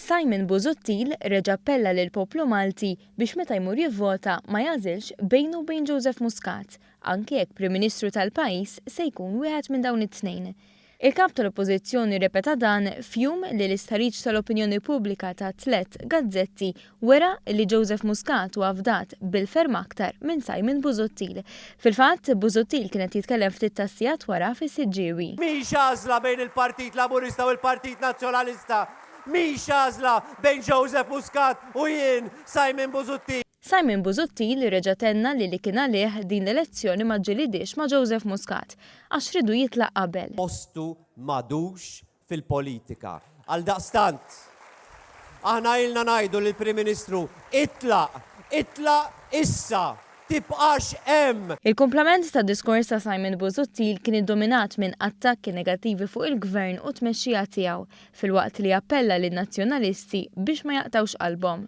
Simon Busuttil reġa' appella lill-poplu Malti biex meta jmur jivvota ma jagħżilx bejnu u bejn Joseph Muscat, anke jekk Prim Ministru tal-pajjiż se jkun wieħed minn dawn it-tnejn. Il-Kap tal-Oppożizzjoni rrepeta dan f'jum li l-istħarriġ tal-opinjoni pubblika ta' tlett gazzetti wera li Joseph Muscat huwa fdat bil-ferm aktar minn Simon Busuttil. Fil-fatt, Busuttil kien qed jitkellem ftit tas-sigħat wara fis-Siġġiewi. Mhix għażla bejn il-Partit Laburista u l-Partit Nazzjonalista. Mhix għażla bejn Joseph Muscat u jien, Simon Busuttil. Simon Busuttil reġa' tenna li li kien għalih din l-elezzjoni ma ġġilidhiex ma' Joseph Muscat għax riedu jitlaq qabel. Postu m'għadux fil-politika. Għaldaqstant, aħna ilna ngħidu lill-Prim Ministru, itlaq, itlaq issa, tibqax hemm! Il-kumplament tad-diskors ta' Simon Busuttil kien iddominat minn attakki negattivi fuq il-Gvern u t-tmexxija tiegħu, filwaqt li appella lin-Nazzjonalisti biex ma jaqtgħux qalbhom.